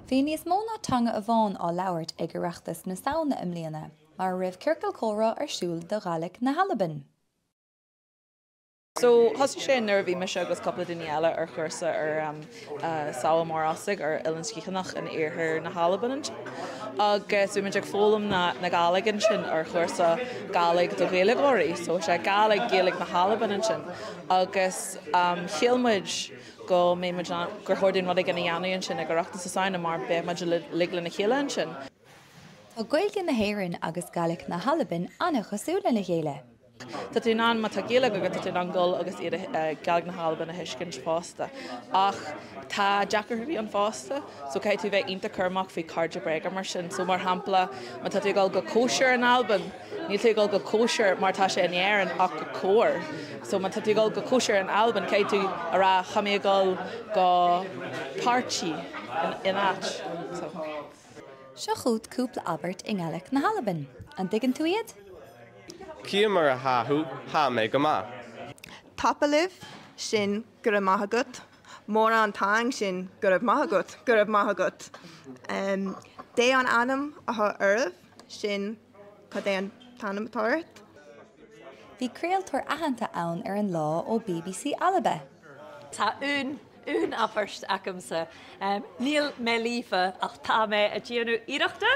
Bhí níos mó ná teanga amháin á labhairt ag Oireachtas na Samhna i mbliana, mar a raibh ciorcal comhrá ar siúl do Ghàidhlig na hAlban. So, thosaigh sé nuair a bhí mise agus cúpla daoine eile ar chúrsa ar Sabhal Mòr Ostaig ar Oileán Sgitheanach in iarthar na hAlban ansin. Agus bhí muid ag foghlaim na na Gàidhlig ansin ar chúrsa Gàidhlig do Ghaeilgeoirí. So sé Gàidhlig Gaeilge na hAlban ansin. Agus shíl muid go mbeidh muid in ann, gur chóir dúinn rud éigin a dhéanamh ansin ag Oireachtas na Samhna mar beidh muid uilig lena chéile ansin. Tá Gaeilge na hÉireann agus Gàidhlig na hAlban an-chosúil lena chéile. Tá tú in ann, má tá Gaeilge agat, tá tú in ann dul agus iad a, Gàidhlig na hAlban a thuiscint fosta. Ach tá deacrachtaí ann fosta, so caithfidh tú bheith iontach cúramach faoi cairde bréige mar sin. So mar shampla, má tá tú ag dul go cóisir in Albain, Níl tú ag dul go cóisir mar tá sé in Éirinn ach go cóir. So má tá tú ag dul go cóisir in Albain caithfidh tú a rá tá mé ag dul go party in áit. So. Seo chugat cúpla abairt i nGàidhlig na hAlban. An dtuigeann tú iad? Cia mar a tha thu? Tha mé gu math. Tapa leibh, sin go raibh maith agat. Mòran taing sin go raibh maith agat, go raibh maith agat. Dè an ainm athá oraibh, sin Cad é an t-ainm atá ort? Bhí craoltóir aitheanta ann ar an lá ó bbc Alba. Tá aon, aon abairt agamsa. Níl mé líofa ach tá mé ag déanamh iarrachta.